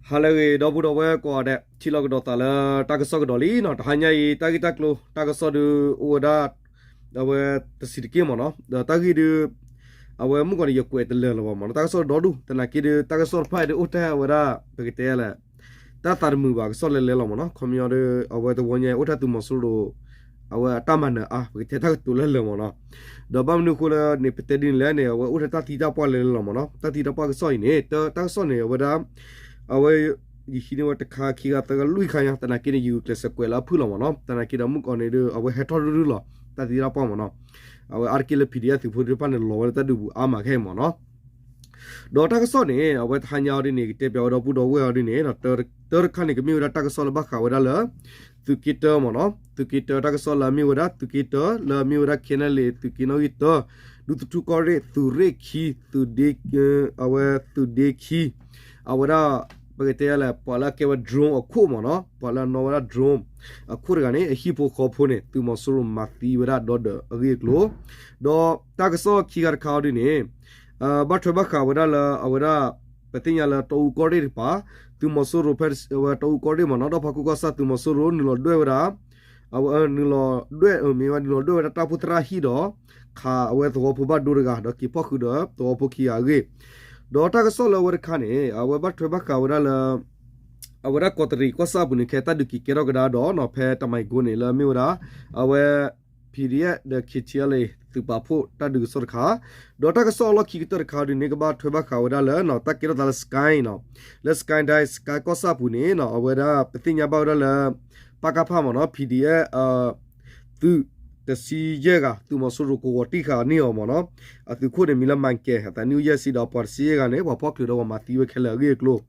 ဟါလၢအဂ့ၤ ဒီပုၢ်ဒီဝဲၢ်ကိးဂၤဒဲး ထံၣ်လိာ်ကဒီးသးလၢတၢ်ကစီၣ်ကဒီးလံနီၤ. တဟါညါအံၤ တၢ်ဂ့ၢ်တၢ်ကျိၤ တၢ်ကစီၣ်ဒုးအိၣ်ဝဲဒၣ် အဝဲတဆံးတက့ၢ်မ့ၢ်နီၤ. ဒီးတၢ်ဂ့ၢ်ဒုး အဝဲမုၢ်ကီၢ်န့ၣ် ယကွဲးတလၢာ်လၢၤဘၣ်မ့ၢ်နီၤ. တၢ်ကစီၣ်ဒီဒူၣ် သနာ်က့ဒုး တၢ်ကစီၣ်တဖၣ်အံၤဒုးအိၣ်ထဲအဝဲဒၣ် ပကတဲလဲၣ် တၢ်သးတမုာ်ဘၣ် ကစီၣ်လဲၤလဲၤလီၤမ့ၢ်နီၤ. ခီပညီဒုး အဝဲတဝီညါအံၤ အိၣ်ထဲသုးမီၤစိရိၤ အဝဲအတၢ်မၤနၢၤအါ ပကတဲတၢ်ကတိၤလၢလၢာ်မ့ၢ်နီၤ. ဒီးဘၣ်မနုၤအဃိလၢန့ၣ် ပတဲဒ်န့ၣ်လဲၣ်န့ၣ် အဝဲအိၣ်ထဲတၢ်သံတၢ်ပှၢ်လဲၤလဲၤလီၤမ့ၢ်နီၤ. တၢ်သံတၢ်ပှၢ်ကစီၣ်အံၤန့ၣ် တၢ်ကစီၣ်န့ၣ် အဝဲဒၣ် အဝဲ ယဟံးန့ၢ်ဝဲတခါခံခါသၢခါလွံၢ်ခါညါ သနာ်က့န့ၣ် ယဂုာ်ကျဲးစၢးကွဲးလၢအဖုၣ်လီၤမ့ၢ်နီၤ. သနာ်က့ဒီးမုၢ်ကီၢ်န့ၣ်ဒုး အဝဲဟဲထီၣ်ရုၢ်ရုၢ်လီၤ တၢ်သံတၢ်ပှၢ်မ့ၢ်နီၤ. အဝဲအါတက့ၢ်လၢ PDF သုးဖိသ့ၣ်တဖၣ်န့ၣ် လီၤဝဲလၢတၢ်ဒုးပူၤအါမးခဲအံၤမ့ၢ်နီၤ. ဒီးတၢ်ကစီၣ်န့ၣ် အဝဲတဟါညါအီၤဒ်န့ၣ် ကတဲပၠးဝဲဒီပုၢ်ဒီဝဲၢ်အီၤဒ်န့ၣ် တၢတခါန့ၣ် ကမ့ၢ်ဝဲဒၣ်တၢ်ကစီၣ်လၢဘၣ်ဃးဝဲဒၣ်လၢ သုးက့တၢမ့ၢ်နီၤ. သုးက့တၢတၢ်ကစီၣ်လၢအမ့ၢ်ဝဲဒၣ် သုးက့တၢ လၢအမ့ၢ်ဝဲဒၣ် KNLA သုးက့နီၣ်ဂံၢ်တၢ ဒူသထူကီၢ်ရ့ၣ် သုးရ့ၣ်ခံ သုးဒ့ အဝဲသုးဒ့ခံ အဝဲဒၣ် ပကတဲလဲၣ် ပှၤလၢအကဲဝဲ drone အခိၣ်မ့ၢ်နီၤ, ပှၤလၢအနီၣ်ဝဲဒၣ် drone အခိၣ်တဂၤန့ၣ် အဟံၣ်ဖိဃီဖိန့ၣ် သုးမီၤစိရိၤမၤသံဝဲဒၣ်ဒီးဒီးအဂ့ၢ်အကျိၤ, ဒီးတၢ်ကစီၣ်ခံဂၤတခါအီၤဒ်န့ၣ် ဘၣ်ထွဲဘၣ်ဃးဝဲဒၣ်လၢအဝဲဒၣ် ပသ့ၣ်ညါလၢတီအူကီၢ်ရ့ၣ်တကပၤ, သုးမီၤစိရိၤဖဲဝဲတီအူကီၢ်ရ့ၣ်မ့ၢ်နီၤ, ဒီးဖီခိၣ်ကီၢ်ဆၣ်သုးမီၤစိရိၤနုာ်လီၤဒွဲၣ်ဝဲဒၣ် အဝဲနုာ်လီၤဒွဲၣ် မ့ၢ်ဝဲနုာ်လီၤဒွဲၣ်ဝဲဒၣ်တၢ်အိၣ်ဖှိၣ်သရၣ်ဟံၣ်ဒီး ခးအဝဲသဝီဖိဘၣ်ဒိတဂၤ ဒီးက့ၤဖီၣ်ဃုာ်ဒီးသဝီဖိခံဂၤအဂ့ၢ်, ဒီးတၢ်ကစီၣ်လၢအဝဲတခါန့ၣ် အဝဲဘၣ်ထွဲဘၣ်ဃးဝဲဒၣ်လၢ အဝဲဒၣ်ကီးတရံးကီၢ်ဆၣ်အပူၤန့ၣ် ခဲတၢ်ဒုးက့ၤကဲထီၣ်ကဒါဒီးနီၤ ဖဲတမံၤကိန့ၣ် လၢအမ့ၢ်ဝဲဒၣ် အဝဲ PDF ဒီး KTLA သုးပာ်ဖှိၣ်တၢ်ဒုးကစီၣ်တခါ, ဒီးတၢ်ကစီၣ်အလီၢ်ခံကတၢၢ်တခါဒ်န့ၣ် ကဘၣ်ထွဲဘၣ်ဃးဝဲဒၣ်လၢ တၢ်ကဲထီၣ်သးလၢ Sky နီၤ, လၢ Sky ဒၣ် Sky ကီၢ်ဆၣ်အပူၤန့ၣ် အဝဲဒၣ်ပသ့ၣ်ညါဘၣ်ဝဲဒၣ်လၢ ပကဖ မ့ၢ်နီၤ PDF သုးတဆံယဲၢ်ဂၤ သုးမီၤစိရိၤကဝီၤတံၢ်ဃာ်န့ၢ်အီၤမ့ၢ်နီၤ, အသုးခိၣ်န့ၣ်မံၤလၢ Michael အသးနံၣ်အိၣ်ယဲၢ်ဆံ ဒီးပှၤတဆံယဲၢ်ဂၤန့ၣ် ပှၤဖီၣ်ချုးဒီးပှၤမၤသံဝဲခဲလၢာ်အဂ့ၢ်အကျိၤ,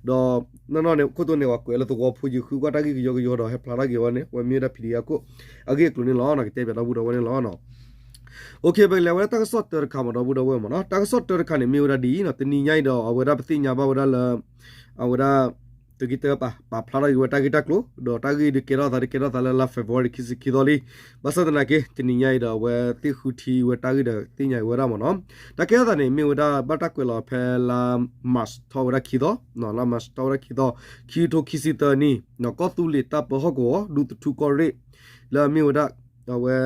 ဒီးနီၢ်နီၢ်န့ၣ် ခိၣ်တိန့ၣ် ပှၤကွဲးလၢသဝီဖိယုၢ်ဃုကွၢ်တၢ်ဂ့ၢ်ကယီကယီဒီးဟဲဖျါထီၣ်က့ၤဝဲန့ၣ် ဝဲမ့ၢ်ဝဲဒၣ် PDF အခိၣ် အဂ့ၢ်အကျိၤန့ၣ်လီၤ. ကတဲပၠးဒီပုၢ်ဒီဝဲၢ်န့ၣ်လီၤ. ပကလဲၤဝဲဒၣ်တၢ်ကစီၣ်တၢတခါမ့ၢ်ဒီပုၢ်ဒီဝဲၢ်မ့ၢ်နီၤ, တၢ်ကစီၣ်တၢတခါန့ၣ် မ့ၢ်ဝဲဒၣ်ဒ်အံၤနီၤ, တနံၤညါအံၤဒီး အဝဲဒၣ်ပသ့ၣ်ညါဘၣ်ဝဲဒၣ်လၢ အဝဲဒၣ် သုးက့တၢပာ်ဖျါထီၣ်က့ၤဝဲတၢ်ဂ့ၢ်တၢ်ကျိၤ ဒီးတၢ်ဂ့ၢ်ဒုးကဲထီၣ်သးဒုးကဲထီၣ်သးလၢလါ February ခံဆံခံသီလံ, ဘၣ်ဆၣ်သနာ်က့ တနံၤညါအံၤဒီးအဝဲသ့ၣ်ဃုထံဝဲတၢ်ဂ့ၢ်ဒီးသ့ၣ်ညါက့ၤဝဲဒၣ်မ့ၢ်နီၤ, တၢ်ကဲထီၣ်သးန့ၣ် မ့ၢ်ဝဲဒၣ်ဘၣ်တၢ်ကွဲးလီၤဖဲလါ March ထီၣ်ဝဲဒၣ်ခံသီ, လါ March ထီၣ်ဝဲဒၣ်ခံသီ, ခံကထိခံဆံသၢနံၣ် ကီၢ်သူလ့ၤတၢ်ပၢဟီၣ်ကဝီၤ ဒူသထူကီၢ်ရ့ၣ် လၢအမ့ၢ်ဝဲဒၣ် အဝဲ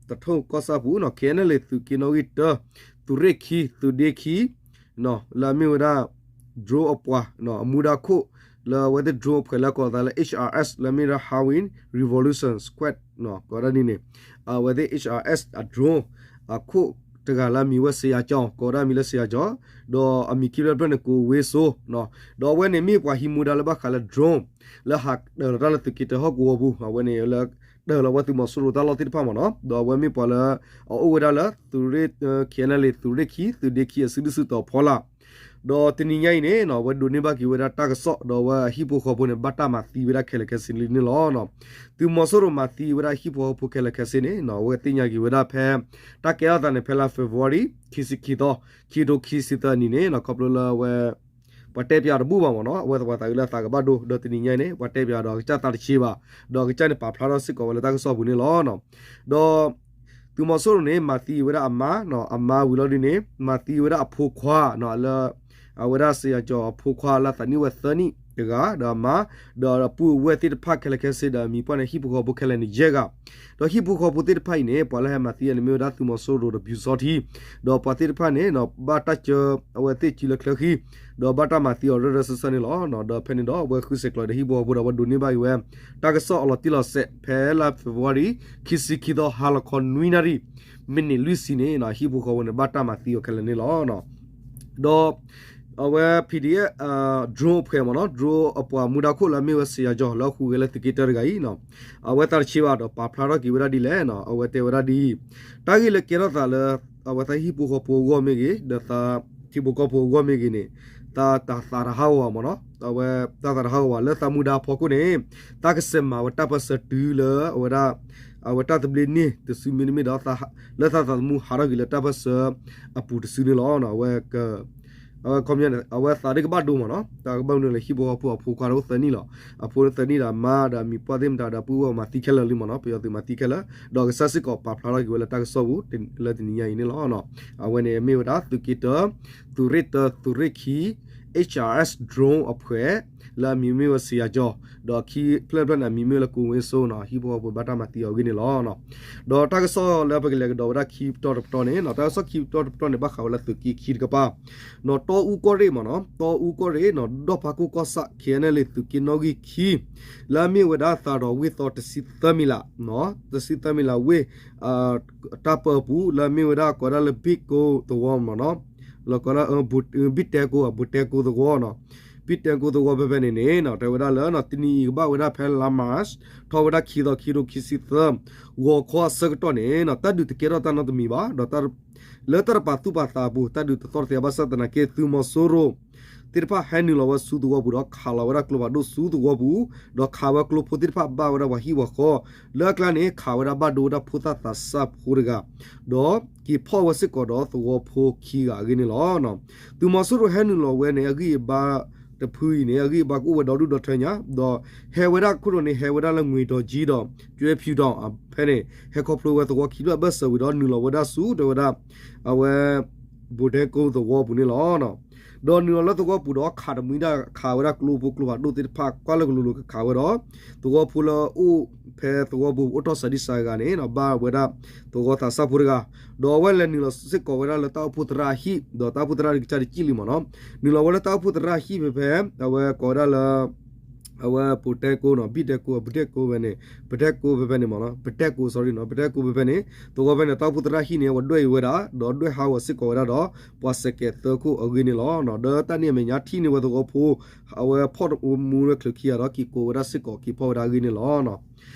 တထိၣ်ကီၢ်ဆၣ်ပူၤနီၤ KNLA သုးက့နီၣ်ဂံၢ်တၢ သုးရ့ၣ်ခံ သုးဒ့ခံ လၢအမ့ၢ်ဝဲဒၣ် drone အပှၤ အမူဒါခိၣ် လၢအဝဲသ့ၣ် drone အဖှဲးလၢကိးသးလၢ HRS လၢအမ့ၢ်ဝဲဒၣ် Hawin Revolution Squad ကိးဝဲဒၣ်ဒ်န့ၣ် အဝဲသ့ၣ် HRS အ drone အခိၣ်တဂၤလၢအမံၤဝဲစ့ယၤကၠီၤ ကိးဝဲဒၣ်မံၤလၢစ့ယၤကၠီၤ ဒီးအမံၤခံဖျၢၣ်တဖျၢၣ်န့ၣ် ကိးဝ့စိ ဒီးအဝဲန့ၣ်မ့ၢ်ပှၤဟံးမူဒါလၢဘၣ်ဃးလၢ drone လၢဟးတၢၢ်လီၤတၢ်လၢသုးက့တၢဟီၣ်ကဝီၤပူၤ အဝဲန့ၣ်လၢ တၢၢ်လီၤဝဲသုးမီၤစိရိၤတၢ်လီၢ်သ့ၣ်တဖၣ်မ့ၢ်နီၤ ဒီးအဝဲမ့ၢ်ပှၤလၢ အအိၣ်ဝဲဒၣ်လၢ သုးရ့ၣ် KNLA သုးရ့ၣ်ခံ သုးဒ့ခံအစုဒုၣ်စုတီၤဖီလာ် ဒီးတနံၤညါအံၤန့ၣ် အဝဲဒိးန့ၢ်ဘၣ်က့ၤဝဲဒၣ်တၢ်ကစီၣ် ဒီးအဝဲအဟံၣ်ဖိဃီဖိန့ၣ် ဘၣ်တၢ်မၤသံဝဲဒၣ်ခဲလၢာ်ခဲဆ့လံန့ၣ်လီၤ. သုးမီၤစိရိၤမၤသံဝဲဒၣ်ဟံၣ်ဖိဃီဖိခဲလၢာ်ခဲဆ့န့ၣ် အဝဲသ့ၣ်ညါက့ၤဝဲဒၣ်ဖဲ တၢ်ကဲထီၣ်သးန့ၣ် ဖဲလါ February ခံဆံခံသီ ခံကထိခံဆံသၢနံၣ်န့ၣ် ခီဖျိလၢအဝဲ ပှၤတဲပၠးတဘူၣ်ဘၣ်မ့ၢ်နီၤ အဝဲသးသးအုးလၢအသးကဘၣ်ဒိ ဒီးတနံၤညါအံၤန့ၣ် ပှၤတဲပၠးဒီးအကစၢ်သးတဆံးဘၣ် ဒီးအကစၢ်န့ၣ်ပာ်ဖျါထီၣ်စ့ၢ်ကီးဝဲလၢတၢ်ကစီၣ်ပူၤန့ၣ်လီၤ. ဒီး သုးမီၤစိရိၤန့ၣ် မၤသံဝဲဒၣ်အမါ အမါဝံၤလီၤဒ်န့ၣ် မၤသံဝဲဒၣ်အဖိခွါလၢ အဝဲဒၣ်စ့ယၤကၠီၤအဖိခွါလၢသးနံၣ်ဝဲသၢနံၣ်တဂၤ ဒီးအမါ ဒီးပုၢ်ဝဲၢ်သ့ၣ်တဖၣ်ခဲလၢာ်ခဲဆ့ဒီးအမံၤပှၢ်န့ၣ် ဟံၣ်ဖိဃီဖိခဲလၢာ်န့ၣ်ယဲၢ်ဂၤ ဒီးဟံၣ်ဖိဃီဖိသ့ၣ်တဖၣ်အံၤန့ၣ် ပှၤလၢဟဲမၤသံအီၤန့ၣ်မ့ၢ်ဝဲဒၣ်သုးမီၤစိရိၤဒီးပျူစောထီး ဒီးပှၤသ့ၣ်တဖၣ်န့ၣ် ဘၣ်တၢ်ကၢအဝဲသ့ၣ်စုလၢချၢဃံ ဒီးဘၣ်တၢ်မၤသံအီၤရၢရၢစၢၢ်စၢၢ်န့ၣ်လီၤ. ဒီးဖဲန့ၣ်ဒီး အဝဲဃုစဲးကျိးဒီးဟံၣ်ဖိဃီဖိဒီးအဝဲဒိးန့ၢ်ဘၣ်က့ၤဝဲ တၢ်ကစီၣ်အလီၤတံၢ်လီၤဆဲး ဖဲလါ February ခံဆံခံသီ ဟါလီၤခီနွံနၣ်ရံၣ် မံးနံးလွံၢ်ဆံန့ၣ် ဟံၣ်ဖိဃီဖိန့ၣ်ဘၣ်တၢ်မၤသံအီၤခဲလၢာ်န့ၣ်လီၤ. ဒီး အဝဲ PDF drone အဖှဲးမ့ၢ်နီၤ drone အပှၤမူဒါခိၣ်လၢအမ့ၢ်ဝဲစ့ယၤကၠီၤလၢအဃုဂဲၤလၢသုးက့တၢတဂၤအံၤ အဝဲသးတဆံးဘၣ်ဒီးပာ်ဖျါထီၣ်က့ၤဝဲဒၣ်ဒ်လဲၣ်နီၤ အဝဲတဲဝဲဒၣ်ဒ်အံၤ တၢ်ဂ့ၢ်လၢကဲထီၣ်သးလၢ အဝဲသးဟံၣ်ဖိဃီဖိအဂီၢ်မ့ၢ်ဂ့ၤ ဒီးသးထံဖိကီၢ်ဖိအဂီၢ်မ့ၢ်ဂ့ၤန့ၣ် သးတၢ်သးတဟးဂီၤဘၣ်မ့ၢ်နီၤ အဝဲတၢ်သးတဟးဂီၤဘၣ်လၢသးမူဒါဖီခိၣ်န့ၣ် သးကစဲးမၤဝဲတၢ်ပၢၢ်ဆၢတုၤလၢအဝဲဒၣ် အဝဲတၢ်သဘျ့န့ၢ်တစုမ့တမ့ၢ်ဒီး လၢသးသးသမူဟးထီၣ်က့ၤလၢတၢ်ပၢၢ်ဆၢအပူၤတစုန့ၣ်လီၤ. အဝဲ အဝဲခီပညီန့ၣ် အဝဲသးဒ်ကဘၣ်ဒိမ့ၢ်နီၤ တၢ်ကဘၣ်မနုၤလၢဟံၣ်ဖိဃီဖိအဖိခွါတအိၣ်သၢနံၣ်လီၤ. အဖိသၢနံၣ်ဒီးအမါဒီးအမံၤပှၢ်သ့ၣ်မတၤဒီးပုၢ်ဝဲၢ်မၤသံခဲလၢာ်လံမ့ၢ်နီၤ ပယီၤသုးမၤသံခဲလၢာ် ဒီးကစၢ်စ့ၢ်ကီးပာ်ဖျါထီၣ်က့ၤဝဲလၢတၢ်ကစီၣ်ပူၤ လၢတနံၤညါအံၤန့ၣ်လီၤ. အဝဲန့ၣ်မ့ၢ်ဝဲဒၣ်သုးက့တၢ သုးရ့ၣ်တၢ သုးရ့ၣ်ခံ H R S drone အဖှဲး လၢအမံၤမ့ၢ်ဝဲစံယၤကၠီ, ဒီးခံဖျၢၣ်တဖျၢၣ်န့ၣ် အမံၤမ့ၢ်ဝဲလၢကိဝ့စိနီၤ, ဟံၣ်ဖိဃီဖိဘၣ်တၢ်မၤသံအီၤအဂ့ၢ်န့ၣ်လီၤ. ဒီးတၢ်ကစီၣ်လၢပကလဲၤကဒီးဝဲဒၣ်ခံပတီၢ်တပတီၢ်န့ၣ်နီၤ, တၢ်ကစီၣ်ခံပတီၢ်တပတီၢ်န့ၣ် ဘၣ်ဃးဝဲလၢသုးက့ခံတကပၤ နီၤ, တီအူကီၢ်ရ့ၣ်မ့ၢ်နီၤ, တီအူကီၢ်ရ့ၣ်နီၤ, ဒီၣ်ဖးခိၣ်ကီၢ်ဆၣ် K N L A သုးက့နီၣ်ဂံၢ်ခံ လၢအမ့ၢ်ဝဲဒၣ်သးဒီးဝ့ၢ်သီတဆံသၢမံၤလး, တဆံသၢမံၤလးဝ့ၢ် တၢ်ပၢအပူၤ လၢအမ့ၢ်ဝဲဒၣ်ကိးဝဲဒၣ်လၢ ဘ့ၣ်ကိသဝီမ့ၢ်နီၤ, လၢကိးဝဲဒၣ် ဘ့ၣ်တဲကိ, ဘ့ၣ်တဲကိသဝီနီၤ, ဘ့ၣ်တဲကိသဝီဖဲဖဲန့ၣ်န့ၣ်နီၤ, တဲဝဲဒၣ်လၢ တနံၤအံၤကဘၣ်ဝဲဒၣ်ဖဲလါမၢ်ၡး ထီၣ်ဝဲဒၣ်ခံသီ ခံထိခံဆံသၢ ဂီၤခီအဆၢကတီၢ်န့ၣ်နီၤ, တၢ်ဒုးတကဲထီၣ်တၢ်နီတမံၤဘၣ်, ဒီး လၢတၢ်တပာ်သူၣ်ပာ်သးအပူၤ တၢ်ဒုးတသီၣ်တသဲဘၣ်ဆၣ်သနာ်က့ သုးမီၤစိရိၤသ့ၣ်တဖၣ်ဟဲနုာ်လီၤဝဲဆူသဝီပူၤဒီး ခးလီၤဝဲဒၣ်ကျိဖးဒိၣ်ဆူသဝီပူၤ, ဒီးခးဝဲကျိဖိသ့ၣ်တဖၣ်ဘၣ်ဝဲဒၣ်ပှၤဟံၣ်ပှၤဃီ, လၢအကျါန့ၣ် ခးဝဲဒၣ်ဘၣ်ဒိဝဲဒၣ်ဖိသၣ်သးစၢ်ဖိတဂၤ, ဒီးက့ၤဖီၣ်ဝဲစ့ၢ်ကီးဒီးသဝီဖိခံဂၤအဂ့ၢ်န့ၣ်လီၤ. သုးမီၤစိရိၤဟဲနုာ်လီၤဝဲန့ၣ် အဂံၢ်အဘါတဖုအံၤန့ၣ် အဂံၢ်အဘါကအိၣ်ဝဲဒီဒူၣ်ဒီထၢညါ, ဒီးဟဲဝဲဒၣ်ခိၣ်တီန့ၣ် ဟဲဝဲဒၣ်လၢငွေတောင်ကြီးဒီး ကၠဲဖၠူၣ်တီၣ်ဖဲန့ၣ် ဟဲခီဖျိဝဲသဝီခံဖျၢၣ်အဘၢၣ်စၢၤဝံၤဒီး နုာ်လီၤဝဲဒၣ်ဆူ တဲဝဲဒၣ် အဝဲ ဘ့ၣ်တဲကိသဝီပူၤန့ၣ်လီၤ. ဒီးနုာ်လီၤလၢသဝီပူၤဒီး ခးတမှံဒၣ်ခးဝဲဒၣ်ကျိဖိကျိဖးဒိၣ်သ့ၣ်တဖၣ် ကွၢ်လၢကလိၤလိၤကခးဝဲဒီး သဝီဖိလၢအအိၣ်ဖဲသဝီပူၤ အိၣ်ထီၣ်စၤဒံစၤဂၤန့ၣ် ဘၣ်ဝဲဒၣ်သဝီသးစၢ်ဖိတဂၤ, ဒီးအဝဲလဲၤနုာ်လီၤစ့ၢ်ကီးဝဲဒၣ်လၢတၢ်အိၣ်ဖှိၣ်သရၣ်အဟံၣ် ဒီးတၢ်အိၣ်ဖှိၣ်သရၣ်ဒုးကစၢ်တစံၣ်လံမ့ၢ်နီၤ, နုာ်လီၤဝဲလၢတၢ်အိၣ်ဖှိၣ်သရၣ်အဟံၣ်ဖဲဖဲ အဝဲကိးဝဲဒၣ်လၢ အဝဲပတဲကိနီၤ ဘံတဲကိ ပတဲကိဖဲန့ၣ် ပတဲကိဖဲဖဲန့ၣ်မ့ၢ်နီၤ ပတဲကိ sorry နီၤ ပတဲကိဖဲဖဲန့ၣ် သဝီဖဲန့ၣ် တၢ်အိၣ်ဖှိၣ်သရၣ်ဟံၣ်န့ၣ် အဝဲဒွဲၣ်အံၤဝဲဒၣ် ဒီးဒွဲၣ်ဟးဂီၤစ့ၢ်ကီးဝဲဒၣ်ဒီး ပှၤစဲးကဲးသၢခိၣ်အဂ့ၢ်န့ၣ်လီၤ. ဒီးတၢ်န့ၣ်အမဲာ်ညါထံၣ်န့ၢ်ဝဲသဝီဖိ အဝဲဖီၣ်မူဝဲချုးခံဂၤဒီး က့ၤကိးဝဲဒၣ်စ့ၢ်ကီး က့ၤဖီၣ်ဝဲဒၣ်အဂ့ၢ်န့ၣ်လီၤ.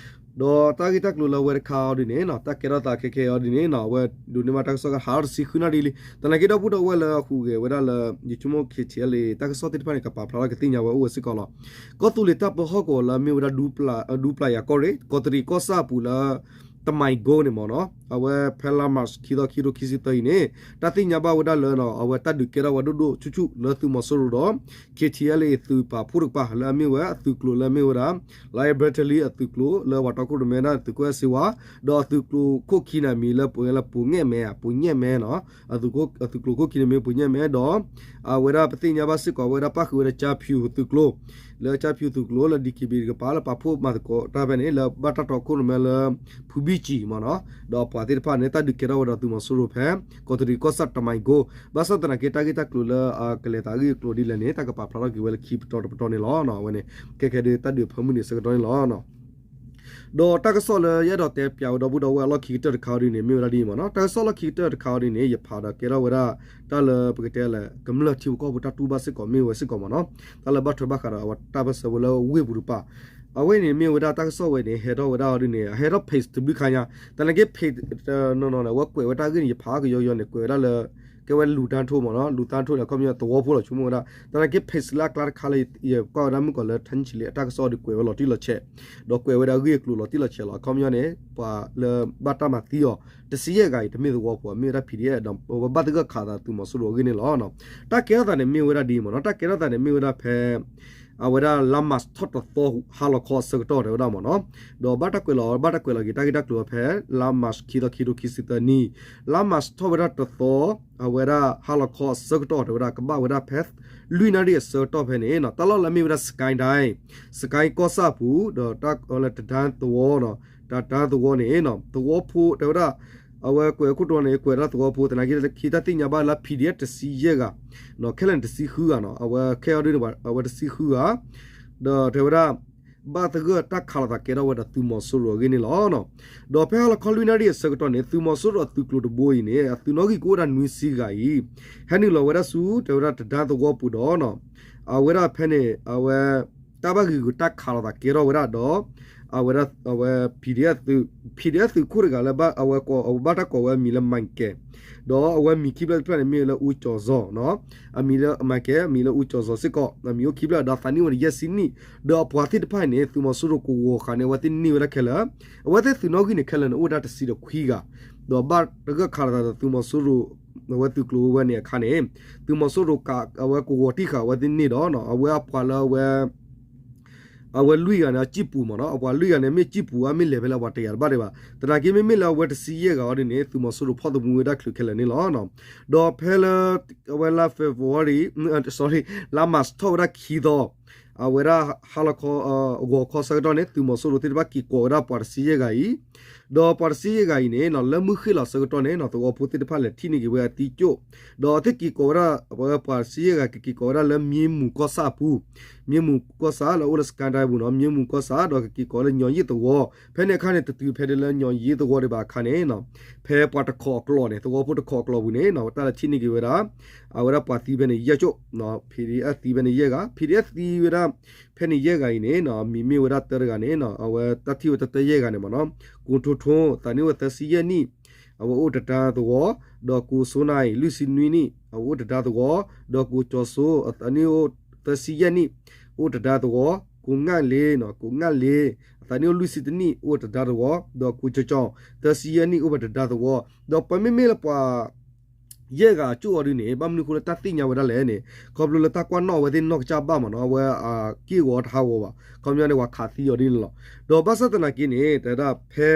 ဒီးတၢ်ဂ့ၢ်တၢ်ကျိၤလၢအဝဲတခါအီၤဒ်န့ၣ် တၢ်ကဲထီၣ်သးခဲခဲအီၤဒ်န့ၣ် အဝဲဒိးန့ၢ်ဘၣ်တၢ်ကစီၣ်ကဟးထီၣ်တဆံဃုနၣ်ရံၣ်လံ. သနာ်က့ဒီပုၢ်ဒီဝဲၢ်လၢအဟူးဂဲၤဝဲဒၣ်လၢ ယဆိကမိၣ် K T L A တၢ်ကစီၣ်သ့ၣ်တဖၣ်န့ၣ် ကပာ်ဖျါထီၣ်ကသ့ၣ်ညါဝဲအိၣ်ဝဲစ့ၢ်ကီးလီၤ. ကီၢ်သူလ့ၤတၢ်ပၢဟီၣ်ကဝီၤလၢအမ့ၢ်ဝဲဒၣ် ဒူပျၢ်ယၤကီၢ်ရ့ၣ် ကီးတရံးကီၢ်ဆၣ်အပူၤလၢ တမံၤကိန့ၣ်မ့ၢ်နီၤ အဝဲဖဲလါ March ခံသီ ခံထိခံဆံသၢအံၤန့ၣ် တၢ်သ့ၣ်ညါဘၣ်ဝဲဒၣ်လၢ အဝဲတၢ်ဒုးကဲထီၣ်ဝဲဒိၣ်ဒိၣ်ဆူၣ်ဆူၣ်လၢသုးမီၤစိရိၤဒီး K T L A သုးပာ်ဖှိၣ်တကပၤ လၢအမ့ၢ်ဝဲအသုးကျိၤလၢအမ့ၢ်ဝဲဒၣ် Lion Battalion အသုးကျိၤလၢပှၤတီခိၣ်ရိၣ်မဲဒၣ်သုးခိၣ်အဲၣ်စ့ဝါ ဒီးအသုးကျိၤခိၣ်ခံန့ၣ်အမံၤလၢပှၤလၢပိာ်ညဲၣ်မဲ ပိာ်ညဲၣ်မဲနီၤ အသုးကျိၤခိၣ်ခံန့ၣ်မ့ၢ်ပိာ်ညဲၣ်မဲဒီး အဝဲဒၣ်ပသ့ၣ်ညါဘၣ်စ့ၢ်ကီးဝဲဒၣ်ပၣ်ဃုာ်ဝဲဒၣ်ကၠါဖၠူသုးကျိၤ လၢကၠါဖၠူသုးကျိၤလၢ D K B A တကပၤလၢပာ်ဖှိၣ်မၤသကိးတၢ်ဖဲန့ၣ် လၢဘၣ်တၢ်တီခိၣ်ရိၣ်မဲလၢ ဖူဘံၣ်ကၠံၣ်မ့ၢ်နီၤ ဒီးပှၤသ့ၣ်တဖၣ်န့ၣ် တၢ်ဒုးကဲထီၣ်ဝဲဒီးသုးမီၤစိရိၤဖဲ ကီးတရံးကီၢ်ဆၣ်တမံၤကိ ဘၣ်ဆၣ်သနာ်က့တၢ်ဂ့ၢ်တၢ်ကျိၤလၢအကလဲၤသးအဂ့ၢ်အကျိၤဒ်လဲၣ်န့ၣ် တၢ်ကပာ်ဖျါထီၣ်က့ၤဝဲလၢခံပတီၢ်တပတီၢ်န့ၣ်လီၤ. အဝဲန့ၣ် ခဲခဲဒၣ်တၢ်ဒုးအဖၢမုၢ်န့ၣ်အဆၢကတီၢ်န့ၣ်လီၤ. ဒီးတၢ်ကစီၣ်လၢယအဲၣ်ဒိးတဲပၠးဝဲဒီပုၢ်ဒီဝဲၢ်အလီၢ်ခံကတၢၢ်တခါအီၤဒ်န့ၣ် မ့ၢ်ဝဲဒၣ်ဒ်အံၤမ့ၢ်နီၤ တၢ်ကစီၣ်လီၢ်ခံကတၢၢ်တခါအီၤဒ်န့ၣ် ယဖးဒီးကဲထီၣ်ဝဲဒၣ် တၢ်လၢပကတဲလဲၣ် ကမျၢၢ်ထံဖိကီၢ်ဖိတၢ်တူၢ်ဘၣ်စ့ၢ်ကီးမ့ၢ်ဝဲစ့ၢ်ကီးမ့ၢ်နီၤ တၢ်လၢဘၣ်ထွဲဘၣ်ဃးဒီးအဝဲတၢ်ပၢၢ်ဆၢဖိလၢဝ့ၢ်ပူၤတကပၤ အဝဲန့ၣ်မ့ၢ်ဝဲဒၣ်တၢ်ကစီၣ်ဝဲန့ၣ် ဟဲထီၣ်ဝဲဒၣ်အီၤဒ်န့ၣ် ဟဲထီၣ် page တဘျုးခါညါ သနာ်က့ page တနီၤနီၤန့ၣ် အဝဲကွဲးဝဲတၢ်ဂ့ၢ်န့ၣ် ယဖးကယီကယီန့ၣ် ကွဲးဝဲဒၣ်လၢ ကဲဝဲလူၤတၢ်ထိမ့ၢ်နီၤ လူၤတၢ်ထိန့ၣ် အခီပညီသဝီဖိလီၤ ဆိကမိၣ်ဝဲဒၣ် သနာ်က့ page လၢအကျါတခါလၢ ယကွၢ်ဝဲဒၣ်မုၢ်ကီးလၢ ထါနံၣ်ဆံးလံ အတၢ်ကစီၣ်ဒုးကွဲးဝဲလီၤတံၢ်လီၤဆဲး ဒီးကွဲးဝဲဒၣ်အဂ့ၢ်အကျိၤလီၤတံၢ်လီၤဆဲးလီၤ အခီပညီန့ၣ် ပှၤလၢဘၣ်တၢ်မၤသံအီၤ တဆံယဲၢ်ဂၤအံၤ တမ့ၢ်သဝီဖိ မ့ၢ်ဝဲဒၣ် P D F ဒီးဝဲဘၣ်သဂၢၢ်ခးသးသုးမီၤစိရိၤအဂ့ၢ်န့ၣ်လီၤ. တၢ်ကဲထီၣ်သးန့ၣ်မ့ၢ်ဝဲဒၣ်ဒ်အံၤမ့ၢ်နီၤ တၢ်ကဲထီၣ်သးန့ၣ်မ့ၢ်ဝဲဒၣ်ဖဲ အဝဲဒၣ်လါ March ထီၣ်တသီ ဟါလီၤခီအဆၢကတီၢ်တဲဝဲဒၣ်မ့ၢ်နီၤ ဒီးဘၣ်တၢ်ကွဲးလီၤ ဘၣ်တၢ်ကွဲးလီၤက့ၤတၢ်ဂ့ၢ်တၢ်ကျိၤဖဲ လါ March ခံသီ ခံထိခံဆံသၢနံၣ် လါ March ထီၣ်ဝဲဒၣ်တသီ အဝဲဒၣ်ဟါလီၤခီအဆၢကတီၢ်တဲဝဲဒၣ် ကဘၣ်ဝဲဒၣ်ဖဲ လွံၢ်နၣ်ရံၣ်အဆၢကတီၢ်ဖဲန့ၣ်နီၤ တၢ်လီၢ်လၢအမ့ၢ်ဝဲဒၣ် စကဲဒဲ စကဲကီၢ်ဆၣ်အပူၤ ဒီးတၢ်လၢတဒါသဝီနီၤ တဒါသဝီန့ၣ်နီၤ သဝီဖိတဲဝဲဒၣ် အဝဲကွဲးခိၣ်တီန့ၣ် ကွဲးဒၣ်သဝီဖိ သနာ်က့ခံတၢ်သ့ၣ်ညါဘၣ်လၢ P D F တဆံယဲၢ်ဂၤ ခဲလၢာ်န့ၣ်တဆံဃုဂၤနီၤ အဝဲခဲအီၤဒ်န့ၣ် အဝဲတဆံဃုဂၤ ဒီးတဲဝဲဒၣ် ဘၣ်သဂၢၢ်တၢ်ခးလိာ်သးကဲထီၣ်ဝဲဒီးသုးမီၤစိရိၤအဂ့ၢ်န့ၣ်လီၤ. ဒီးဖဲဟါလီၤခီလွံၢ်နၣ်ရံၣ်အဆၢကတီၢ်န့ၣ် သုးမီၤစိရိၤအသုးကျိၤတဘိအံၤန့ၣ် အသုးနီၣ်ဂံၢ်ကအိၣ်ဝဲဒၣ်နွံဆံဂၤအံၤ ဟဲနုာ်လီၤဝဲဒၣ်ဆူ တဲဝဲဒၣ်တဒါသဝီပူၤဒီး အဝဲဒၣ်ဖဲန့ၣ် အဝဲ တၢ်ဘၣ်ဂံာ်ဂူာ်တၢ်ခးလိာ်သးကဲထီၣ်ဝဲဒၣ်ဒီး အဝဲဒၣ် အဝဲ P D F သုး P D F သုးခိၣ်တဂၤလၢ အဝဲဘၣ်တၢ်ကိးဝဲအမံၤလၢ Michael ဒီးအဝဲမံၤခံဖျၢၣ်တဖျၢၣ်န့ၣ် မ့ၢ်လၢအူကၠီၤစီၤ အမံၤလၢ Michael အမံၤလၢအူကၠီၤစီၤစ့ၢ်ကီး အမံၤအိၣ်ခံဖျၢၣ်ဒီးသးနံၣ်အိၣ်န့ၣ်ယဲၢ်ဆံနံၣ် ဒီးအပှၤသ့ၣ်တဖၣ်အံၤန့ၣ် သုးမီၤစိရိၤကဝီၤဃာ်န့ၢ်အဝဲသ့ၣ်န့ၢ်ဝဲဒၣ်ခဲလၢာ် အဝဲသ့ၣ်သုးနီၣ်ဂံၢ်န့ၣ်ခဲလၢာ်န့ၣ် အိၣ်ဝဲဒၣ်တဆံဒီးခွံဂၤ ဒီးဘၣ်တဂၢၢ်ခးလိာ်သးဒီးသုးမီၤစိရိၤ အဝဲသုးကျိၤဝဲန့ၣ်အခါန့ၣ် သုးမီၤစိရိၤကးအဝဲကဝီၤတံၢ်ဃာ်အဝဲသ့ၣ်န့ၢ်ဒီး အဝဲအပှၤလၢအဝဲ အဝဲလွံၢ်ဂၤန့ၣ် အကံၣ်ပူၤမ့ၢ်နီၤ, အပှၤလွံၢ်ဂၤန့ၣ် မ့ၢ်ကံၣ်ပူၤဧါ မ့ၢ်လဲၤဖဲလဲၣ် ပှၤတယာ်တဘၣ်ဒံးဘၣ်. သနာ်က့မ့မ့ၢ်လၢအဝဲတဆံယဲၢ်ဂၤအီၤဒ်န့ၣ် သုးမီၤစိရိၤဖီၣ်သမူဝဲဒၣ်ချုးခဲလၢာ်န့ၣ်လီၤ. ဒီးဖဲလၢ အဝဲလါ February လါ March ထီၣ်ဝဲဒၣ်ခံသီ အဝဲဒၣ်ဟါလီၤခီ ဂီၤခီဆၢကတီၢ်န့ၣ် သုးမီၤစိရိၤသ့ၣ်တဖၣ်က့ၤကိးဝဲဒၣ်ပှၤတဆံယဲၢ်ဂၤအံၤ, ဒီးပှၤတဆံယဲၢ်ဂၤအံၤန့ၣ်နီၤ လၢမုၢ်ဃ့ၢ်လီၤဆၢကတီၢ်န့ၣ်နီၤ သဝီဖိသ့ၣ်တဖၣ်လဲၤထံၣ်န့ၢ်က့ၤဝဲအသံကၠိၣ်, ဒီးသ့ၣ်က့ၤကိးဝဲဒၣ် ပှၤတဆံယဲၢ်ဂၤ ကက့ၤကိးဝဲဒၣ်လၢမ့ၢ်မူၤကီၢ်ဆၣ်အပူၤ, မ့ၢ်မူၤကီၢ်ဆၣ်လၢအိၣ်လၢ စစ်ကိုင်းတိုင်း ပူၤနီၤ, မ့ၢ်မူၤကီၢ်ဆၣ် ဒီးကက့ၤကိးလၢညီယ့ၣ်သဝီ, ဖဲန့ၣ်အခါန့ၣ် တတုၤဖဲဒၣ်လၢညီယ့ၣ်သဝီဒံးဘၣ်အခါန့ၣ်နီၤ ဖဲပှၤတခိးအကျိာ်န့ၣ် သဝီဖိတခိးအကျိာ်ပူၤန့ၣ်နီၤ တၢ်လၢထံၣ်န့ၢ်က့ၤဝဲဒၣ် အဝဲဒၣ်ပှၤသံဖဲန့ၣ်ယဲၢ်ကၠိၣ်, PDF သံဖဲန့ၣ်ယဲၢ်ဂၤ, PDF သံဝဲဒၣ် ဖဲန့ၣ်ယဲၢ်ဂၤအံၤန့ၣ်နီၤ မံၤမ့ၢ်ဝဲဒၣ်တၢတဂၤန့ၣ်နီၤ အဝဲတၢ်ထံၣ်ဝဲတၢတၢယဲၢ်ဂၤန့ၣ်မ့ၢ်နီၤ, ကိထိထိ သးနံၣ်အိၣ်သၢဆံယဲၢ်နံၣ် အဝဲအိၣ်တဒါသဝီ, ဒီးကိစိနါအံၤ လွံၢ်ဆံနွံနံၣ် အဝဲအိၣ်တဒါသဝီ, ဒီးကိကၠီၤစိ အသးနံၣ်အိၣ်သၢဆံယဲၢ်နံၣ် အိၣ်တဒါသဝီ, ကိငၣ်လ့ၤနီၤ ကိငၣ်လ့ၤ အသးနံၣ်အိၣ်လွံၢ်ဆံတနံၣ် အိၣ်တဒါသဝီ, ဒီးကိကၠီၤကၠီၤ သၢဆံယဲၢ်နံၣ် အိၣ်ဝဲတဒါသဝီ, ဒီးပမ့မ့ၢ်လၢပှၤ ယဲၢ်ဂၤအကၠိၣ်အီၤဒ်န့ၣ် ဘၣ်မနုၤအဃိလၢတၢ်သ့ၣ်ညါဝဲဒၣ်လဲၣ်န့ၣ် ခီဖျိလၢတၢ်ကွၢ်နီၣ်အဝဲသ့ၣ်နီၢ်ကစၢ်ဘၣ်မ့ၢ်နီၤ အဝဲအက့ၢ်ဂီၤတဟးဂီၤဘၣ် ခီပညီန့ၣ် ပှၤခးသံအီၤဒ်န့ၣ်လီၤ. ဒီးဘၣ်ဆၣ်သနာ်က့န့ၣ် တဲဝဲဒၣ်ဖဲ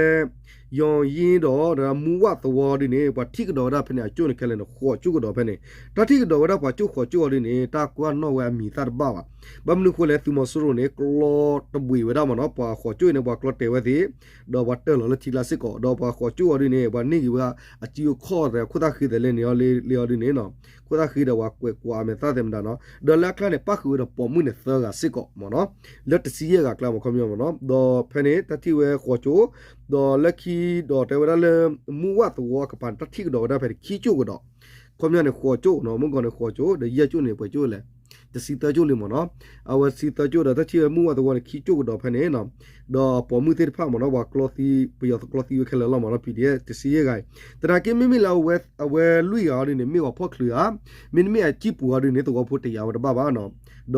ယီၤယ့ဒီး မူဝၣ်သဝီဒ်န့ၣ် ပှၤထံၣ်ကဒီးဝဲဒၣ်ဖဲန့ၣ် အကၠိၣ်န့ၣ်ခဲလၢာ်န့ၣ် ဃိးကၠိၣ်ကဒီးဖဲန့ၣ်, တၢ်ထံၣ်ကဒီးဝဲဒၣ်ပှၤကၠိၣ်ဃိးကၠိၣ်အီၤဒ်န့ၣ် တၢ်ကွၢ်နီၣ်ဝဲအမံၤသၣ်တဘၣ်ဘၣ်. ဘၣ်မနုၤအဃိလဲၣ် သုးမီၤစိရိၤန့ၣ် ကျီတဘှံးဝဲဒၣ်မ့ၢ်နီၤ ပှၤဃိးကၠိၣ်အံၤန့ၣ် ပှၤကျီတဲာ်ဝဲသ့ၣ် ဒီးပှၤတၢၢ်လီၤလၢထံကျါစ့ၢ်ကီး ဒီးပှၤဃိးကၠိၣ်အီၤဒ်န့ၣ် ပှၤန့ၢ်က့ၤဝဲအစုအခီၣ်ဒီး ခိၣ်သၣ်ဃံသးလဲန့ၣ်အီၤလံအီၤဒ်န့ၣ်နီၤ ခိၣ်သၣ်ဃံဒီးပှၤကွဲးကွၢ်အမဲာ်သၣ်သ့ၣ်မတၤနီၤ ဒီးလၢအကျါန့ၣ် ပၣ်ဃုာ်ဝဲဒီးပိာ်မုၣ်န့ၣ်သၢဂၤစ့ၢ်ကီးမ့ၢ်နီၤ လၢတဆံယဲၢ်ဂၤကျါမ့ၢ်ခီပညီမ့ၢ်နီၤ ဒီးဖဲန့ၣ် တၢ်ထံၣ်ဝဲဃိးကၠိၣ် ဒီးလၢခံဒီးတဲဝဲဒၣ်လၢ မူဝၣ်သဝီအကပၤန့ၣ် တၢ်ထံၣ်ကဒီးဝဲဒၣ်ဖဲန့ၣ် ခံကၠိၣ်ကဒီး ခီပညီန့ၣ် ဃိးကၠိၣ်နီၤ မုၢ်ကီၢ်န့ၣ် ဃိးကၠိၣ် ဒီးယဲၢ်ကၠိၣ်န့ၣ် ပှဲၤကၠိၣ်လဲၣ် တဆံသၢကၠိၣ်လံမ့ၢ်နီၤ အဝဲတဆံသၢကၠိၣ်ဒီး တၢ်ထံၣ်ဝဲမူဝၣ်သဝီန့ၣ် ခံကၠိၣ်ကဒီးဖဲန့ၣ်နီၤ ဒီးပိာ်မုၣ်သ့ၣ်တဖၣ်မ့ၢ်နီၤ ပှၤကျီသံ ပယီၤကျီသံဝဲခဲလၢာ်လီၤမ့ၢ်နီၤ PDF တဆံယဲၢ်ဂၤအံၤ သနာ်က့မ့မ့ၢ်လၢအဝဲလွံၢ်ဂၤအီၤဒ်န့ၣ် မ့ၢ်ပှၤဖီၣ်ချုးဧါ မ့တမ့ၢ်အကံၣ်ပူၤအီၤဒ်န့ၣ် သဝီဖိတယာ်ဝဲတဘၣ်ဘၣ်နီၤ ဒီ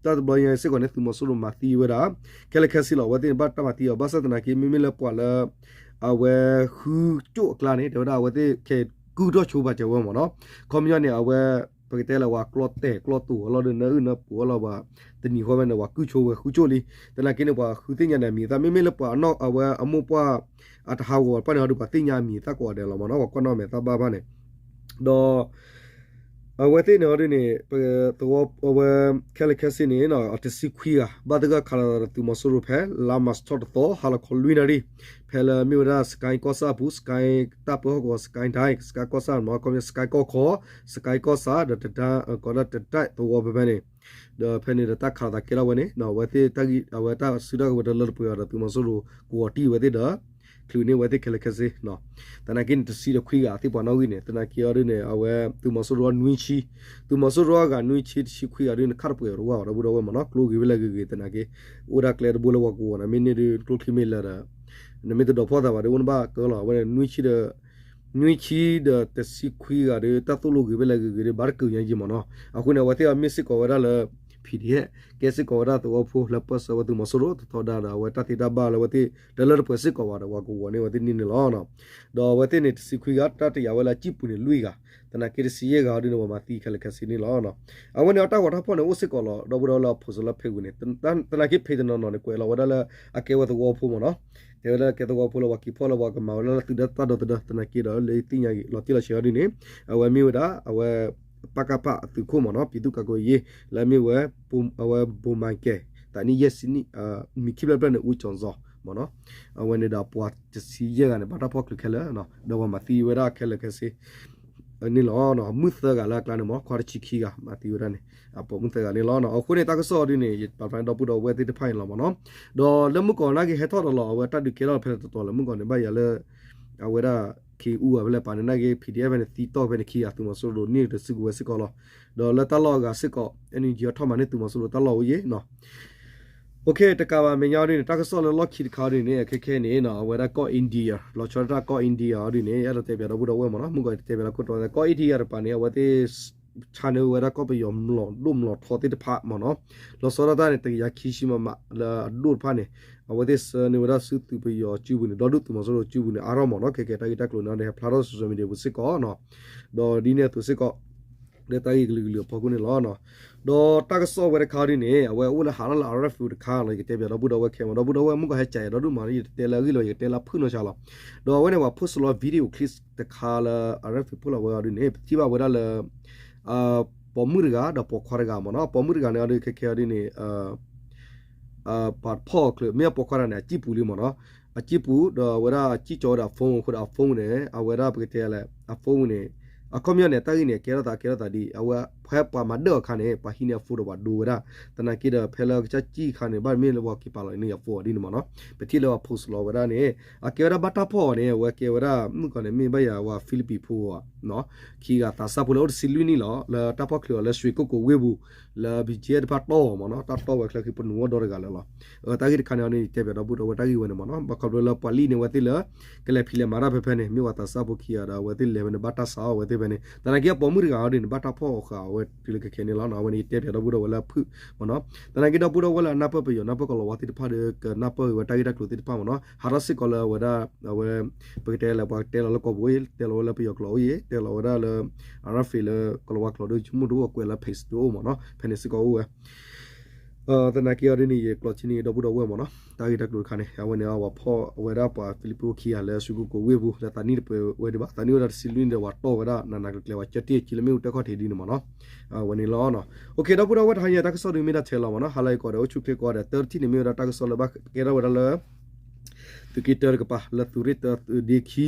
းတၢ်တဘျီညါစ့ၢ်ကီးန့ၣ် သုးမီၤစိရိၤမၤသံဝဲဒၣ် ခဲလၢာ်ခဲဆ့လီၤ အဝဲသ့ၣ်န့ၣ် ဘၣ်တၢ်မၤသံအီၤ ဘၣ်ဆၣ်သနာ်က့ မ့မ့ၢ်လၢပှၤလၢ အဝဲဃုကၠိၣ်အကျါန့ၣ် တဲဝဲဒၣ်အဝဲသ့ၣ်ခဲကုၢ်ထီၣ်ဆိပာ်စၢၤဝဲမ့ၢ်နီၤ ခီပညီန့ၣ် အဝဲ ပကတဲလၢပှၤကျီတဲာ်ကျီတိာ်အလီၢ်ဒီး နၢအုၣ်နၢပှိၤအလီၢ်ဘၣ် တနံၤဃီဖဲန့ၣ် ပှၤကုၢ်ဆိဝဲဃုကၠိၣ်လံ သနာ်က့န့ၣ် ပှၤဃုသ့ၣ်ညါန့ၣ်အမံၤအသၣ် မ့မ့ၢ်လၢပှၤအနီၢ်အဝဲအမိၢ်ပှၢ် အတဟးဂီၤတဖၣ်န့ၣ် ဟီဒုးပှၤသ့ၣ်ညါအမံၤအသၣ်ကိးဂၤဒဲးလီၤမ့ၢ်နီၤ ပှၤကွၢ်နီၣ်မဲာ်သၣ်ဘၣ်ဘၣ်န့ၣ် ဒီး အဝဲသ့ၣ်န့ၣ်ဟီဒုးန့ၣ် ပသဝီအဝဲ ခဲလၢာ်ခဲဆ့န့ၣ် အတဆံခွံဂၤ ဘၣ်သဂၢၢ်ခးလီၤသးဒီးသုးမီၤစိရိၤဖဲ လါမၢ်ၡးထီၣ်တသီ ဟါလီၤခီလွံၢ်နၣ်ရံၣ် ဖဲလၢမ့ၢ်ဝဲဒၣ် စကဲကီၢ်ဆၣ်အပူၤ စကဲတၢ်ပၢဟီၣ်ကဝီၤ စကဲဒဲး စကဲကီၢ်ဆၣ်မ့ၢ် ခီပညီ စကဲကီၢ်ခီ စကဲကီၢ်ဆၣ် ဒီးတဒါ ကီးဒၣ်တဒါသဝီဖဲဖဲန့ၣ် ဒီးဖဲန့ၣ်ဒီးတၢ်ခးလီၤသးကဲထီၣ်ဝဲန့ၣ် အဝဲသ့ၣ်တၢ်ဂံၢ် အဝဲတၢ်စုတၢ်ကဝဲၤတလၢတပှဲၤအီၤဒီးသုးမီၤစိရိၤကဝီၤတံၢ်ဝဲသ့ၣ်ဒီး ချုးန့ၢ်ဝဲသ့ၣ်ခဲလၢာ်ခဲဆ့ သနာ်က့န့ၣ် တဆံဒီးခွံဂၤသ့ၣ်ပှၤနီၣ်ဂံၢ်န့ၣ် သနာ်က့အီၤဒ်န့ၣ် အဝဲသုးမီၤစိရိၤအနွံဆံ သုးမီၤစိရိၤအဂၤနွံဆံ တဆံခွံဂၤဒ်န့ၣ် ခါတပှဲၤအီၤတဝၢ်ဘၣ် ဒီပုၢ်ဒီဝဲၢ်မ့ၢ်နီၤ ကျိဂ့ၤဝဲလဲၣ်ဂ့ၤဂ့ၤ သနာ်က့ အိၣ်ဒၣ်ကျဲတဘိလၢပှၤကဝီၤန့ၣ် မ့ၢ်န့ၢ်ဒုးကျိချံမ့ၢ်လၢဒီး နမ့ၢ်တဒိးဖီၣ်သးဘၣ်ဒီး အိၣ်နဘၣ်ကၢလီၤ အဝဲန့ၣ် နွံဆံဒီး နွံဆံဒီးတဆံခွံဂၤဒီး တၢ်သိၣ်လိဂ့ၤဝဲလဲၣ်ဂ့ၤဂ့ၤဒီး ဘၣ်တကုာ်ညါယံာ်မ့ၢ်နီၤ အဃိန့ၣ် အဝဲသ့ၣ်အမ့ၢ်စ့ၢ်ကီးဝဲဒၣ်လၢ PDF ကဲစ့ၢ်ကီးဝဲဒၣ်သဝီဖိလၢပၢၢ်ဆၢဝဲသုးမီၤစိရိၤတထီဒါဒီး အဝဲတၢ်သ့တၢ်ဘၣ်လၢအဝဲသ့ၣ် တလၢတပှဲၤစ့ၢ်ကီးဘၣ်ဒီး ပှၤကဝီၤန့ၢ်အဝဲသ့ၣ်န့ၣ်န့ၣ်လီၤ. ဒီးအဝဲသ့ၣ်န့ၣ် တဆံခွံဂၤ တၢ်တယာ်ဝဲလၢအကံၣ်ပူၤန့ၣ် လွံၢ်ဂၤ သနာ်က့တဆံယဲၢ်ဂၤအီၤဒ်န့ၣ် ပှၤမၤသံခဲလၢာ်ခဲဆ့န့ၣ်လီၤ. အဝဲန့ၣ်အတၢ်ဂီၤတၢ်ဖီၣ်န့ၣ် အိၣ်စ့ၢ်ကီးလီၤ ဒီပုၢ်ဒီဝဲၢ်လၢအဖိးစၢၤလၢဖဲးဝံၤန့ၣ် သနာ်က့ဖဲးတနီၤနီၤန့ၣ် ကွဲးလီၤဝဲဒၣ်လၢအကဲဝဲသဝီဖိမ့ၢ်နီၤ တဲဝဲဒၣ်ကဲသဝီဖိလၢပှၤက့ၤဖီၣ်လၢပှၤကမၤဝဲဒၣ်လၢသုးဒီးတၢ်ဒီသဒၢ သနာ်က့ဒီးလၢသ့ၣ်ညါလီၤတံၢ်လီၤဆဲးအီၤဒ်န့ၣ် အဝဲမ့ၢ်ဝဲဒၣ် အဝဲ ပကဖ အသုးခိၣ်မ့ၢ်နီၤ ပြည်သူ့ကာကွယ်ရေး လၢအမ့ၢ်ဝဲ အဝဲ ဗိုလ်မှူးကြီး သးနံၣ်ယဲၢ်ဆံနံၣ် မံၤခံဖျၢၣ်ဖျၢၣ်န့ၣ် ဦးကျော်ဇော် မ့ၢ်နီၤ အဝဲန့ၣ်ဒီးပှၤတဆံယဲၢ်ဂၤန့ၣ် ဘၣ်တၢ်ဖီၣ်ချုးခဲလၢာ် ဒီးပှၤမၤသံဝဲဒၣ်ခဲလၢာ်ခဲဆ့ န့ၣ်လီၤ. မုၢ်သၢဂၤလၢအကျါန့ၣ်မ့ၢ် ခွါတဆံခံဂၤ မၤသံဝဲဒၣ်န့ၣ် အပိာ်မုၣ်သၢဂၤန့ၣ်လီၤ. အဃိန့ၣ် တၢ်ကစီၣ်အီၤဒ်န့ၣ် ယပာ်ဖျါဒီပုၢ်ဒီဝဲၢ်သ့ၣ်တဖၣ်န့ၣ်လီၤမ့ၢ်နီၤ ဒီးလၢမုၢ်ကီၢ်နာ်က့ဟဲထီၣ်ဒီးလီၤ အဝဲတၢ်ဒုးကဲထီၣ်ဖဲတတီၤလၢမုၢ်ကီၢ်န့ၣ် ဘၣ်ယၤလၢ အဝဲဒၣ် ခ့အူအဖဲလဲၣ်ပာ်န့ၣ်နာ်က့ PDF ဖဲန့ၣ် သံတီၢ်ဖဲန့ၣ်ခံဂၤ သုးမီၤစိရိၤန့ၢ်ဒီးစုကဝဲၤစ့ၢ်ကီးလီၤ. ဒီးလၢတၢ်လီၢ်အဂၤစ့ၢ်ကီး NUG အထီၣ်မၤန့ၢ်သုးမီၤစိရိၤတၢ်လီၢ်အိၣ်ယဲၢ်နီၤ တကးဘၣ်မဲာ်ညါအီၤဒ်န့ၣ် တၢ်ကစီၣ်လၢလီၢ်ခံတခါအီၤဒ်န့ၣ် အခဲခဲန့ၣ် အဝဲဒၣ်ကီၢ် India လီၤဆီဒၣ်တၢ်ကီၢ် India အီၤဒ်န့ၣ် အဲၣ်ဒိးတဲပၠးဒီပုၢ်ဒီဝဲၢ်မ့ၢ်နီၤ မုၢ်ကီၢ်တဲပၠးလၢခိၣ်တီ ကီၢ် India တပၤန့ၣ် အဝဲသ့ၣ် ဆါန့ၢ်ဝဲဒၣ်ကီၢ်ပယီၤမျိာ်ဒိၣ်မျိာ်ထီသ့ၣ်တဖၣ်မ့ၢ်နီၤ လီၤဆီဒၣ်တၢ်န့ၣ် တကယၤခံဆံ မမ လၢအဒိၣ်တဖၣ်န့ၣ် အဝဲသ့ၣ်ဆှၢန့ၢ်ဝဲဒၣ်ဆူသုးပယီၤစုပူၤန့ၣ် ဒီဒူၣ်သုးမီၤစိရိၤစုပူၤန့ၣ် အါထီၣ်မ့ၢ်နီၤ ခဲကဲတၢ်ဂ့ၢ်တၢ်ကျိၤန့ၣ် ဟဲဖျါထီၣ် social media ပူၤစ့ၢ်ကီးနီၤ ဒီးဒ်န့ၣ်အသိးစ့ၢ်ကီး လၢတၢ်ဂ့ၢ်ကလုာ်ကလုာ်အဖီခိၣ်န့ၣ်လီၤ. ဒီးတၢ်ကစီၣ်ဝဲတခါဒ်န့ၣ် အဝဲအိၣ်လၢဟးထီၣ်လၢ R F A တခါလီၤ. ယကတဲပၠးဒီပုၢ်ဒီဝဲၢ်ခဲမး ဒီပုၢ်ဒီဝဲၢ် မုၣ်ကီၢ်ဟဲကးယၤဒီဒူၣ်မး ယတတဲလၢအဂ့ၢ်လီၤ ယကတဲလၢဖုၣ်နီၢ်ဆါလီၤ. ဒီးအဝဲန့ၣ် ပှၤ post လီၤ video clip တခါလၢ R F A ဖိလီၤဝဲအီၤဒ်န့ၣ် ပထံၣ်ဘၣ်ဝဲဒၣ်လၢ ပိာ်မုၣ်တဂၤ ဒီးပိာ်ခွါတဂၤမ့ၢ်နီၤ. ပိာ်မုၣ်တဂၤန့ၣ်အီၤဒ်ခဲခဲအီၤဒ်န့ၣ် ပှၤဖီၣ်အီၤချၢ မ့ၢ်အပိာ်ခွါတဂၤန့ၣ် အစံၣ်ပူၤလံမ့ၢ်နီၤ. အစံၣ်ပူၤ ဒီးအဝဲဒၣ်အစံၣ်ကၠီဝဲဒၣ်အ phone အဃိဒီးအ phone န့ၣ် အဝဲဒၣ်ပကတဲလဲၣ် အ phone န့ၣ် အခီပညီန့ၣ် တၢ်ဂ့ၢ်န့ၣ် ကဲထီၣ်သးကဲထီၣ်သးဒ် အဝဲဖဲပှၤမၤဒၢၣ်အီၤအခါန့ၣ် ပှၤဟံးန့ၢ်အ phone ဒီးပှၤဒိဝဲဒၣ် သနာ်က့ဒီး ဖဲလၢကစၢ်စံၣ်အခါန့ၣ် ဘၣ်မ့ၢ်လၢပှၤက့ၤပာ်လီၤန့ၢ်အ phone အီၤဒ်န့ၣ်မ့ၢ်နီၤ. ပထံၣ်လၢပှၤ post လီၤဝဲဒၣ်န့ၣ် အကဲဝဲဒၣ်ဘၣ်တၢ်ဖီၣ်အီၤန့ၣ် အဝဲကဲဝဲဒၣ် မုၣ်ကီၢ်န့ၣ် မ့ၢ်ဘၣ်ယၤဝဲ Philippine ဖိ ခံဂၤသးစၢ်ဖိလၢအိၣ်တဆံလွံၢ်နံၣ်လီၤ လၢတၢ်ဖီၣ်ချုးအီၤလၢ ရွှေကုက္ကို ဝ့ၢ်ပူၤ လၢ B G F တဖၣ်တီၢ်အီၤမ့ၢ်နီၤ. တၢ်တီၢ်ဝဲချၢခံပနူးဝဲဒီတဂၤလၢာ်လီၤ. တၢ်ဂ့ၢ်တခါန့ၣ်အီၤန့ၣ် ယတဲပၠးဒီပုၢ်ဒီဝဲၢ်တၢ်ဂ့ၢ်ဝဲန့ၣ်မ့ၢ်နီၤ. ဘၣ်ခီဖျိလၢပှၤလံၣ်န့ၣ် အဝဲသ့ၣ်လၢ ကလဲၤဖံးလဲၤမၤတၢ်ဖဲဖဲန့ၣ် မ့ၢ်ပှၤသးစၢ်ဖိခံဂၤဒီး အဝဲသ့ၣ်လဲၤဝဲန့ၣ် ဘၣ်တၢ်ဆါအီၤဝဲသ့ၣ်ဖဲန့ၣ် သနာ်က့အပိာ်မုၣ်တဂၤအီၤဒ်န့ၣ် ဘၣ်တၢ်ဖီၣ်အီၤဃာ်အဝဲတုၤလၢခဲခဲန့ၣ်လီၤ. အဝဲန့ၣ် ယတဲပၠးဒီပုၢ်ဒီဝဲၢ်လၢအဖုၣ်မ့ၢ်နီၤ. သနာ်က့ဒီပုၢ်ဒီဝဲၢ်လၢအနၢ်ပၢၢ်ပယီၤ နၢ်ပၢၢ်ကီၤလၤဝါသ့ၣ်တဖၣ်ဒီး ကနၢ်ပၢၢ်ဝဲတၢ်ဂ့ၢ်တၢ်ကျိၤသ့ၣ်တဖၣ်မ့ၢ်နီၤ. ဟးထီၣ်စ့ၢ်ကီးလၢအဝဲဒၣ် အဝဲ ပကတဲလၢ ပှၤကတဲလီၤလၢကီၢ်ပူၤအံၤ တဲလီၤဝဲလၢပယီၤကျိာ်အံၤ တဲလီၤဝဲဒၣ်လၢ R F A လၢကီၤလၤဝါကျိာ်ဒီး ဆိကမိၣ်တအိၣ် ကွဲးလၢ page တအိၣ်မ့ၢ်နီၤ. ဖဲန့ၣ်စ့ၢ်ကီးအိၣ်ဝဲ သနာ်က့အီၤဒ်န့ၣ် ယကျိးထံန့ၢ်ဒီပုၢ်ဒီဝဲၢ်မ့ၢ်နီၤ. တၢ်ဂ့ၢ်တၢ်ကျိၤတခါန့ၣ် အဝဲန့ၣ် ပှၤဖီၣ်ဝဲဒၣ်ပှၤ Philippine ဖိခံဂၤလၢ ရွှေကုက္ကို ဝ့ၢ်ပူၤ လၢသးနံၣ်တပှဲၤဝဲဒံးဘၣ်. သးနံၣ်အိၣ်ဒီးတဆံလွံၢ်န့ၣ်ဒီး ပှၤတီၢ်ဝဲဒၣ်နးနးကျဲၤကျဲၤ ပှၤကၢတ့ၢ်အခံလၢ မ့ၣ်အူတၢ်ခီၣ်ထံးဒ်န့ၣ်မ့ၢ်နီၤ. အဝဲန့ၣ်လီၤ. တဟါညါတၢ်ကစီၣ်ဒုးမ့ၢ်ဒၣ်ထဲလီၤမ့ၢ်နီၤ. ဟါလၢအံၤကိးဒီး အိၣ်ဆူၣ်ချ့ကိးဂၤဒဲး တၢတထံၣ်န့ၣ် မ့ၢ်ဝဲဒၣ်တၢ်ကစီၣ်လၢဘၣ်ကဲထီၣ်ဝဲဒၣ်လၢ သုးက့တၢတကပၤ လၢသုးရ့ၣ်တၢသုးဒ့ခံ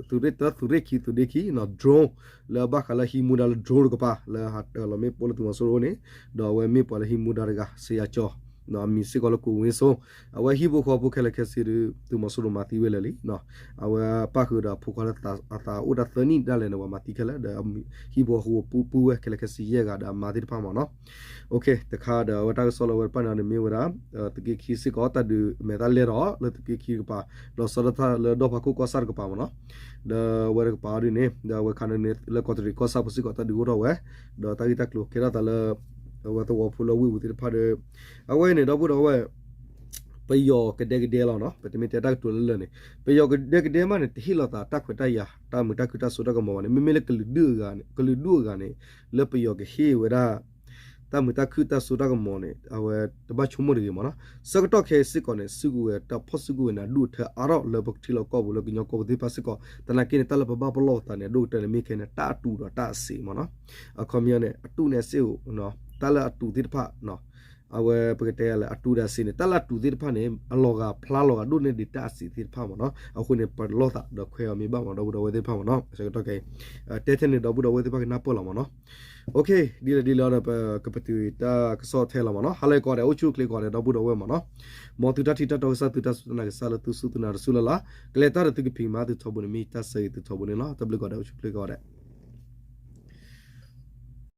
သုးရ့ၣ်တၢသုးရ့ၣ်ခံသုးဒ့ခံ drone လၢဘၣ်ဃးလၢဟံးမူဒါလၢ drone တကပၤ လၢဟးတၢၤလီၤမ့ၣ်ပိၢ်လၢသုးမီၤစိရိၤန့ၣ် ဒီးအဝဲမ့ၢ်ပှၤလၢဟံးမူဒါတဂၤ စယၤကၠီၤ အမံၤစ့ၢ်ကီးလၢ ကိုဝင်းစိုး အဝဲဟံၣ်ဖိဃီဖိခဲလၢာ်ခဲဆ့ဒီး သုးမီၤစိရိၤမၤသံဝဲလၢာ်လံ. အဝဲပၣ်ဃုာ်ဒီးအဖိခွါလၢအသးအိၣ်တၢ်သၢနံၣ်ဒၣ်လဲာ်န့ၣ် ပှၤမၤသံခဲလၢာ်ဒီး ဟံၣ်ဖိဃီဖိပူၤပူၤဝဲခဲလၢာ်ခဲဆ့ယဲၢ်ဂၤဒီးအမါသ့ၣ်တဖၣ်မ့ၢ်နီၤ. တခါဒီးအဝဲတၢ်ကစီၣ်လၢအဝဲတဖၣ်န့ၣ်န့ၣ်မ့ၢ်ဝဲဒၣ် သုးက့ခံစ့ၢ်ကီးတၢ်ဒုးမဲာ်သၣ်လဲၢ်ထီၣ်လၢသုးက့ခံတကပၤ လီၤဆီဒၣ်တၢ်လၢဒီဖးခိၣ်ကီၢ်ဆၣ်တကပၤမ့ၢ်နီၤ. ဒီးအဝဲတကပၤဒ်န့ၣ် ဒီးအဝဲခါန့ၣ်န့ၣ် လၢကီးတရံးကီၢ်ဆၣ်ပူၤစ့ၢ်ကီးတၢ်ဒုးအိၣ်ထီၣ်ဝဲ ဒီးတၢ်ဂ့ၢ်တၢ်ကျိၤကဲထီၣ်သးလၢ အဝဲသဝီဖိလၢဝ့ၢ်ပူၤသ့ၣ်တဖၣ်ဒီး အဝဲန့ၣ်ဒီပုၢ်ဒီဝဲၢ် ပယီၤကဒဲကဒဲလီၤနီၤ ပတမ့ၢ်တဲတၢ်ကတိၤလၢလၢာ်န့ၣ် ပယီၤကဒဲကဒဲမးန့ၣ် တဟ့ၣ်လီၤသးတၢ်ခွဲးတၢ်ယာ် တၢ်မုာ်တၢ်ခုၣ်တၢ်စိတၢ်ကမီၤဘၣ်န့ၣ် မ့မ့ၢ်လၢကလုာ်ဒူၣ်အဂၤန့ၣ် ကလုာ်ဒူၣ်အဂၤန့ၣ် လၢပယီၤကဟ့ၣ်ဝဲဒၣ် တၢ်မုာ်တၢ်ခုၣ်တၢ်စိတၢ်ကမီၤန့ၣ် အဝဲတဘၣ်ဆိကမိၣ်တဂ့ၤမ့ၢ်နီၤ. ဆၢကတီၢ်ခဲအံၤစ့ၢ်ကီးန့ၣ် စုကဝဲၤတၢ်ဖီၣ်စုကဝဲၤန့ၣ် အဒူၣ်အထၢအါထီၣ်လၢပကထံလီၤကီၢ်ပူၤ လၢကညီကီၢ်ပူၤသ့ၣ်တဖၣ်စ့ၢ်ကီး သနာ်က့န့ၣ် တၢ်လၢပဘၣ်ပလီၢ်ပသးန့ၣ် အဒိၣ်ကတၢၢ်န့ၣ်မ့ၢ်ခဲန့ၣ် တၢ်အတူးဒီးတၢ်အစ့းမ့ၢ်နီၤ. အခီပညီန့ၣ် အတူးန့ၣ်အစ့းအိၣ် တၢ်လၢအတူးသ့ၣ်တဖၣ် အဝဲပကတဲလၢအတူးဒီးအစ့းန့ၣ် တၢ်လၢအတူးသ့ၣ်တဖၣ်န့ၣ် အလီၤဂာ်ဖျါလီၤဂာ်ဒိၣ်န့ၢ်ဒံးတၢ်အစ့းသ့ၣ်တဖၣ်မ့ၢ်နီၤ. အဃိန့ၣ် ပလီၢ်သးဒီးခွဲးအီၤမ့ၢ်ဘၣ်မ့ၢ်ဒီပုၢ်ဒီဝဲၢ်သ့ၣ်တဖၣ်မ့ၢ်နီၤ. ဆၢကတီၢ်ခဲအံၤ တဲထဲန့ၣ် ဒီပုၢ်ဒီဝဲၢ်သ့ၣ်တဖၣ်ကနၢ်ပၢၢ်လီၤမ့ၢ်နီၤ. ဒ်လဲၣ်ဒ်လဲၣ်ဒီး ပကပတုာ်တၢ်ကစီၣ်ထဲလီၤမ့ၢ်နီၤ. ဟါလၢအံၤကိးဂၤဒဲး အိၣ်ဆူၣ်အိၣ်ချ့ကိးဂၤဒဲး ဒီပုၢ်ဒီဝဲၢ်မ့ၢ်နီၤ. မ်သုတၢ်ထံၣ်တၢ်တီကစၢ် သုတၢ်စူၢ်တၢ်နာ်ကစၢ်လၢသုစူၢ်သုနာ်တစူၢ်လၢ်လၢ် ကလဲၤတၢ်ဒီးသုကဖံးမၤသုထီဘိန့ၣ် မ့ၢ်တၢ်ဆၢဂ့ၤသုထီဘိန့ၣ်လီၤ. တၢ်ဘျုးကိးဂၤဒဲး အိၣ်ဆူၣ်အိၣ်ချ့ကိးဂၤဒဲး.